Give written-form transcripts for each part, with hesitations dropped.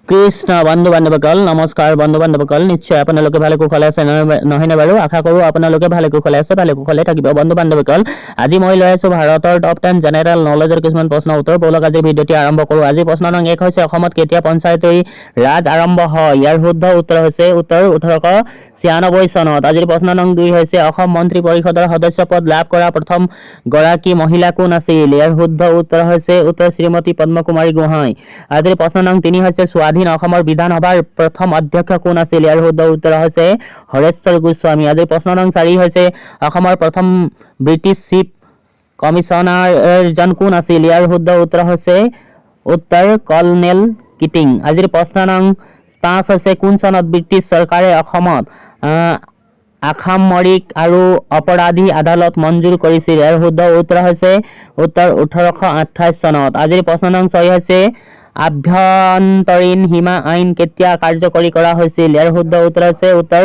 কৃষ্ণ। বন্ধু বান্ধৱীসকল, নমস্কাৰ। বন্ধু বান্ধৱীসকল, নিশ্চয় আপোনালোকে ভালে কুশলে আছে, নহয়নে বাৰু? আশা কৰোঁ আপোনালোকে ভালে কুশলে আছে, ভালে কুশলে থাকিব। বন্ধু বান্ধৱীসকল, আজি মই লৈ আছো ভাৰতৰ টপ 10 জেনেৰেল নলেজৰ কিছুমান প্ৰশ্ন উত্তৰ। ব'লক, আজি ভিডিঅ'টি আৰম্ভ কৰোঁ। আজি প্ৰশ্ন নং 1 হৈছে, অসমত কেতিয়া পঞ্চায়তী ৰাজ আৰম্ভ হয়? ইয়াৰ শুদ্ধ উত্তৰ হৈছে উত্তৰ 1896 চনত। আজিৰ প্ৰশ্ন নং 2 হৈছে, অসম মন্ত্ৰী পৰিষদৰ সদস্য পদ লাভ কৰা প্ৰথম গৰাকী মহিলা কোন আছিল? ইয়াৰ শুদ্ধ উত্তৰ হৈছে উত্তৰ শ্ৰীমতী পদ্মকুমাৰী গোহাঁই। আজিৰ প্ৰশ্ন নং 3 হৈছে, স্বাধীন অসমৰ বিধানসভাৰ প্ৰথম অধ্যক্ষ কোন আছিল? ইয়াৰ শুদ্ধ উত্তৰ হৈছে হৰেশ্বৰ গোস্বামী। আজিৰ প্ৰশ্ন নং 4 হৈছে, অসমৰ প্ৰথম ব্ৰিটিছ চিফ কমিছনাৰজন কোন আছিল? ইয়াৰ শুদ্ধ উত্তৰ হৈছে উত্তৰ কলনেল কিটিং। আজিৰ প্ৰশ্ন নং 5 হৈছে, কোন চনত ব্ৰিটিছ চৰকাৰে অসমত অসামৰিক আৰু অপৰাধী আদালত মঞ্জুৰ কৰিছিল? ইয়াৰ শুদ্ধ উত্তৰ হৈছে উত্তৰ 1828 চনত। আজিৰ প্ৰশ্ন নং 6 হৈছে, আভ্যন্তৰীণ সীমা আইন কেতিয়া কাৰ্যকৰী কৰা হৈছিল? ইয়াৰ শুদ্ধ উত্তৰ হৈছে উত্তৰ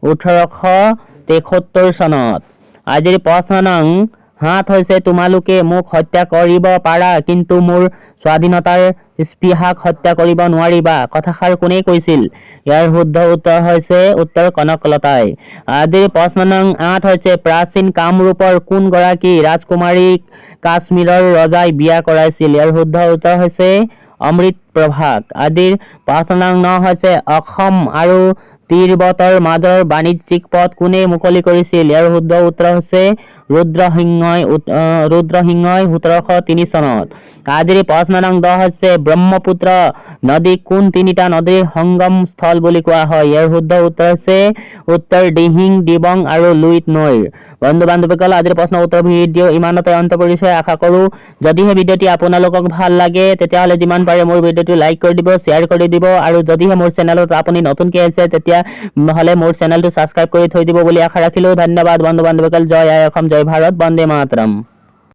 1873 চনত। আজিৰ প্ৰশ্ন নং 7 হৈছে, "তোমালোকে মোক হত্যা কৰিব পাৰা, কিন্তু মোৰ স্বাধীনতাৰ স্পৃহাক হত্যা কৰিব নোৱাৰিবা", কথাষাৰ কোনে কৈছিল? ইয়াৰ শুদ্ধ উত্তৰ হৈছে উত্তৰ কনকলতাই। আজিৰ প্ৰশ্ন নং 8 হৈছে, প্ৰাচীন কামৰূপৰ কোন গৰাকী ৰাজকুমাৰীক কাশ্মীৰৰ ৰজাই বিয়া কৰাইছিল? ইয়াৰ শুদ্ধ উত্তৰ হৈছে অমৃত প্ৰভাক। আজিৰ প্ৰশ্ন নং 9 হৈছে, অসম আৰু তিব্বতৰ মাজৰ বাণিজ্যিক পথ কোনে মুকলি কৰিছিল? ইয়াৰ শুদ্ধ উত্তৰ হৈছে ৰুদ্ৰসিংহই 1703 চনত। আজিৰ প্ৰশ্ন নং 10 হৈছে, ব্ৰহ্মপুত্ৰ নদীক কোন তিনিটা নদীৰ সংগম স্থল বুলি কোৱা হয়? ইয়াৰ শুদ্ধ উত্তৰ হৈছে উত্তৰ দিহিং, দিবং আৰু লুইত নৈৰ। বন্ধু বান্ধৱীসকল, আজিৰ প্ৰশ্ন উত্তৰ ভিডিঅ' ইমানতে অন্ত পৰিছে। আশা কৰোঁ, যদিহে ভিডিঅ'টি আপোনালোকক ভাল লাগে, তেতিয়াহ'লে যিমান পাৰে মোৰ ভিডিঅ'টো লাইক কৰি দিব, শ্বেয়াৰ কৰি দিব আৰু যদিহে মোৰ চেনেলত আপুনি নতুনকৈ আহিছে, তেতিয়া হ'লে মোৰ চেনেলটো ছাবস্ক্ৰাইব কৰি থৈ দিব বুলি আশা ৰাখিলোঁ। ধন্যবাদ বন্ধু বান্ধৱীসকল। জয় আই অসম, জয় ভাৰত, বন্দে মাতৰম।